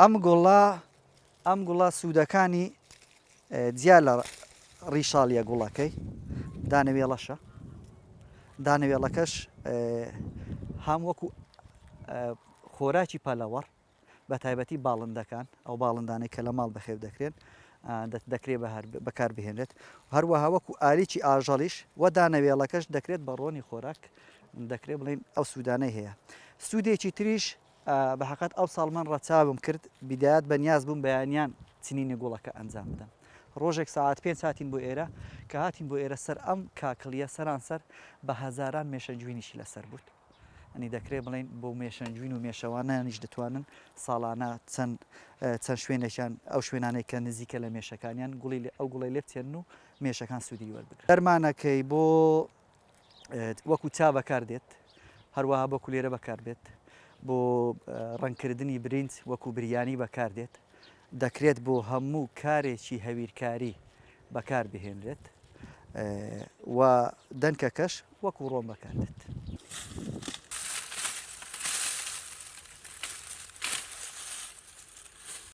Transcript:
ئەم گوڵە ئەم گوڵە سوودەکانی جیا لە ڕیشاڵیە گوڵەکەی دانەوێڵەشە دانەوێڵەکەش هەم وەکو خۆراکی پەلەوەڕ بە تایبەتی باڵندەکان ئەو باڵندانەی کە لە ماڵ بەخێو دەکرێن دەکرێت بەکار بهێنرێت هەروەها وەکو ئالیکی ئاژەڵیش و دانەوێڵەکەش دەکرێت بە ڕۆنی خۆراک دەکرێت بڵین ئەو سوودانەی هەیە سوودێکی تریش بە حەقت ئەو ساڵ من ڕەچاوم کرد بیدایەت بە نیاز بووم بەیانیان چنینی گوڵەکە ئەنجام بدەم ڕۆژێک ساعت پێنج هاتین بۆ ئێرە کە هاتین بۆ ئێرە سەر ئەم کاکڵیە سەرانسەر بە هەزاران مێشەجوینیشی لەسەر بوو ئەنی دەکرێ بڵێین بۆ مێشەنجوین و مێشەوانانیش دەتوانن ساڵانە چەند چەند شوێنێکیان ئەو شوێنانەی کە نزیکە لە مێشەکانیان گوڵی ئەو گوڵی لێ بچێنن و مێشەکان سوودی وەربگرن. دەرمانەکەی بۆ وەکو چا بەکار دێت، هەروەها بۆ کولێرە بەکار بێت، بۆ ڕەنگکردنی برینج وەکو بریانی بەکار دێت، دەکرێت بۆ هەموو کارێکی هەویرکاری بەکار بهێنرێت و دەنکەکەش وەکو ڕۆن بەکار دێت.